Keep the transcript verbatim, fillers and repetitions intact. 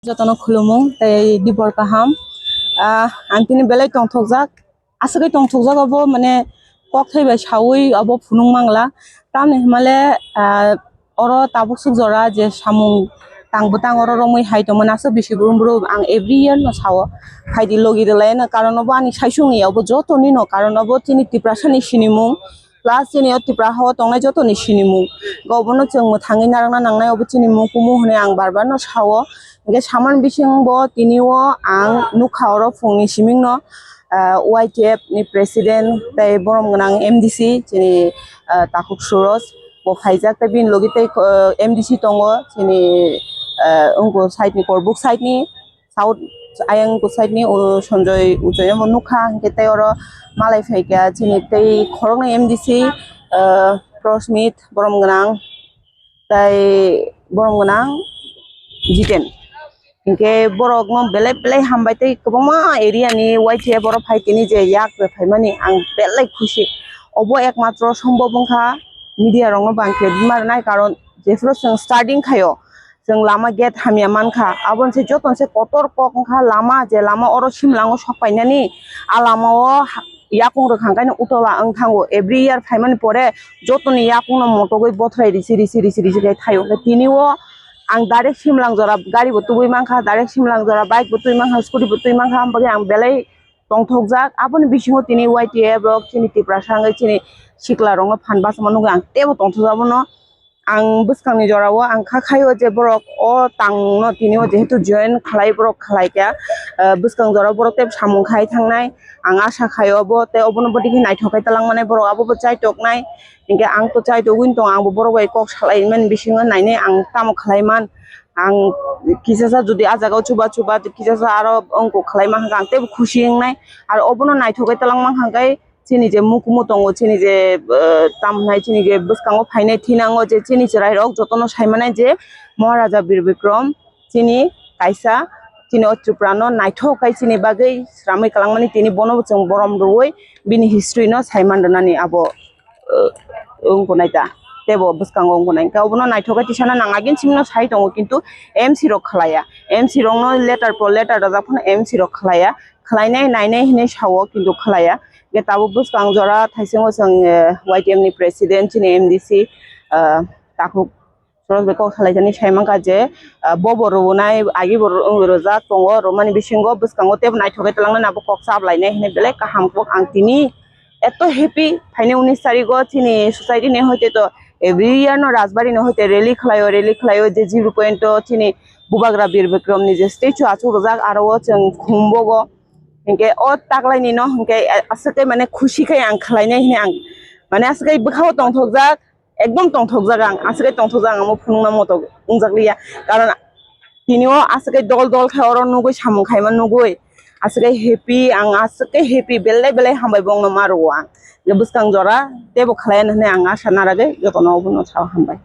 Jotono khulumung tei dibor kaham. Ah, ang tini belai tongthokjak. Aswkhe tongthokjak abo, mane, kok thai bai sawi abo phunuk mangla. Tamni hwnmale, ah, oro tabuk swk jora je samung tang bwtang oro romwi hai tongmani aswk bisi brum brum ang every year no sao. Phaidi logi rwlaino, karon obo ani saisungni obo jotoni no, karon obo chini Tiprasani sinimung. Plus chini o Tipra hao tongnai jotoni sinimung. Obono chwng mwthangwi narwkna nangnai, obo chini mung kumu hwnwi ang bar bar no sao. Hwnkhe samani bisingbo tini o ang nukha oro phungni siming no, ah, Y T F ni president tei borom gwnang M D C chini, ah, Takhuk Suroj bo phaijak tei bini logi tei, ah, M D C tongo chini, ah, wngkuk side ni Korbuk side ni. South ayang side ni, o, Sanjoy Ujoyamo nukha, hwnkhe tei oro malai phaikha chini tei khoroknwi M D C, ah, Prosmit borom gwnang tei borom gwnang Jiten. Hwnkhe borokno belai belai hambai tei kwbangma area ni Y T F oro phai tini je yak rw phaimani ang belai khusi. Obo ekmatro sombhob wngkha media rokno bangkhe bima rwnai, karon jephuru chwng starting khaio, chwng lama gate hamya mankha, aboni se jotono se kotor kok wngkha lama, je lama oro simlango sok painani, a lamao ha-, yakung rwkha hwnkhe no utola wng thango. Every year phaimani pore jotoni yakungno motogwi bothrai risi risi risi risi khe thaio. Hwnkhe tini o ang direct simlang jora gari bo tubui mankha, direct simlang jora bike bo tubui mankha, scooty bo tubui mankha, aboni bagwi ang belai tongthokjak. Aboni bisingo tini Y T F rok chini Tiprasa wngwi chini sikla rokno phan bachama nugwi ang teibo tongthokjak bono. Ang bwskangni jorao ang kha khaio je borok o tangno tini o jehetu join khlai borok khlai kha, ah, bwskang jorao borok tei samung khai thangnai. Ang asa khaio bo tei obono bwdikhe naithok khai talangmani borok abobo chaitoknai. Hinkhe ang to chaitogwi tong, angbo borok bai kok salaimani bisingo nainai ang tamo khlaiman. Ang kisasa jodi ah jagao chuba chuba kisasa aro wngkok khlaima hwnkhe ang teibo khusi wngnai. Aro obono naithok khai talangma hwnkhe chini je mukumu tongo, chini je, eh, tamhinai chini je bwskango phainai thinango je chini chwrairok jotono saimanai je Maharaja Bir Bikram chini kaisa chini o Tripura no naithok khai chini bagwi sramwi kwlangmani, tini bono bo chwng borom rwui bini history no saiman rwnani abo, eh, wngkha nai ta, teibo bwskango wngkha nai. Hwnkhe obono naithok khai tisana nang agin simino sai tongo, kintu M C rok khlaiya, M C rokno letter po letter rwjak phano M C rok khlaiya. Khlainai nainai hinwi sao, kintu khlaiya. Hwnkhe tabuk bwskang jora thaisingo chwng, eh, Y T F ni president chini M D C, eh, Takhuk Suroj bai kok salaijani saimankha je, ah, bobo rwunai, agi bo rw-, rwjak tongo, rwmani bisingo bwskango teibo naithok khai twlangnani abo kok chap lainai hinwi belai kaham kok ang tini eto happy phaini unis tarigo chini society ni hoite to every year no Rajbari ni hoite rally khlaio, rally khlaio je zero point o chini Bubagra Bir Bikram ni je statue achuk rwjak aro o chwng khumbogo. Hinkhe o taklaini no hinkhe aswk khe mane khusi khe ang khlainai hinwi ang mane aswk khe bwkhao tongthokjak, ekdom tongthokjak ang, aswk khe tongthokjak ang, omo phunukna moto wngjakliya. Karon tini o aswk khe dol dol khe oro nugui samung khaima nugui aswk khe happy, ang aswk khe happy, belai belai hambai bongno ma rwo ang. Je bwskang jora teibo khlaiya hinwi ang asa naragwi jotono obono sao hambai.